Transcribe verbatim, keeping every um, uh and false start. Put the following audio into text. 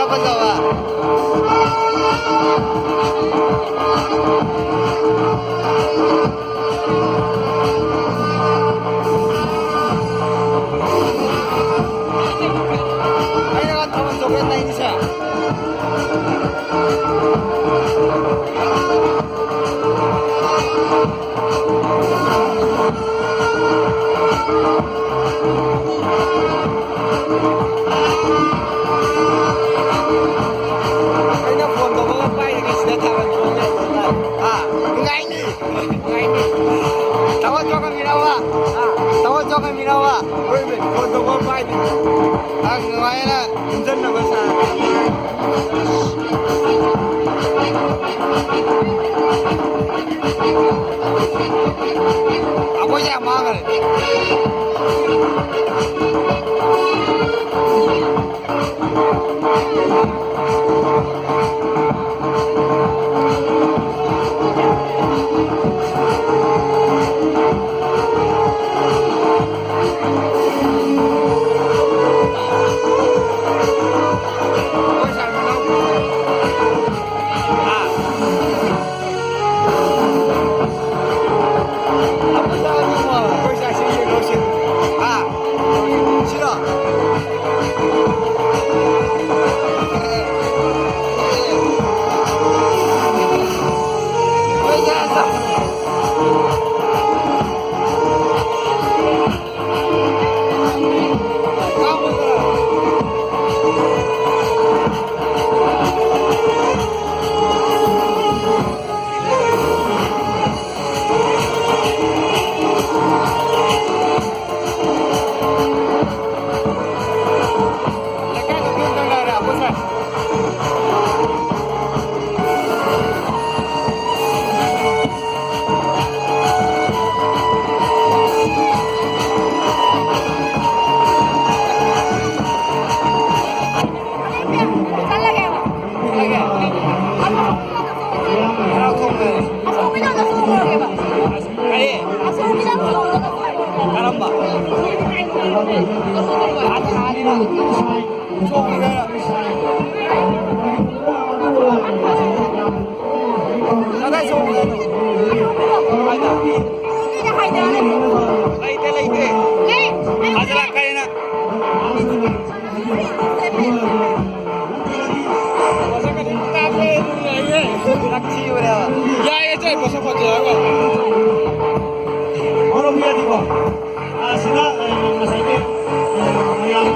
ꯐꯖꯕ꯫ ꯑꯩꯅ ꯊꯥꯕꯜ ꯆꯣꯡꯕ ꯇꯥꯏꯅꯤꯁꯦ꯫ ꯑꯩꯅ ꯐꯣꯟ ꯇꯧꯕꯒ ꯄꯥꯏꯔꯤꯉꯩꯁꯤꯗ ꯊꯥꯕꯜ ꯆꯣꯡꯉꯦ꯫ ꯑꯥ, ꯅꯨꯡꯉꯥꯏꯅꯤ꯫ ꯅꯨꯡꯉꯥꯏꯅꯤ꯫ ꯊꯥꯕꯜ ꯆꯣꯡꯉꯝꯃꯤꯔꯕ? ꯑꯥ, ꯊꯥꯕꯜ ꯆꯣꯡꯉꯝꯃꯤꯔꯕ? ꯍꯣꯏ, ꯐꯣꯟ ꯇꯧꯕꯒ ꯄꯥꯏꯗꯦ꯫ ꯑꯥ, ꯅꯨꯡꯉꯥꯏꯅ ꯇꯨꯝꯁꯟꯅꯕ ꯁꯥꯔꯦ꯫ ꯑꯩꯈꯣꯏꯁꯦ ꯌꯥꯝ ꯃꯥꯡꯈ꯭ꯔꯦ꯫ ꯀꯔꯤ? ꯀꯔꯝꯕ? ꯆꯣꯡꯉꯤꯗ꯫ ꯃꯁꯛ ꯑꯗꯨꯝ ꯀꯥꯞꯄꯦ, ꯑꯗꯨꯝ ꯌꯥꯏꯌꯦ꯫ ꯌꯥꯏꯌꯦ, ꯆꯦ, ꯃꯁꯛ ꯐꯖꯩ ꯍꯥꯏꯕ꯫ ꯍꯧꯔꯝꯕꯤꯔꯗꯤꯀꯣ, ꯑꯁꯤꯗ, ꯑ, ꯉꯁꯥꯏꯒꯤ, ꯑ, ꯃꯌꯥꯝ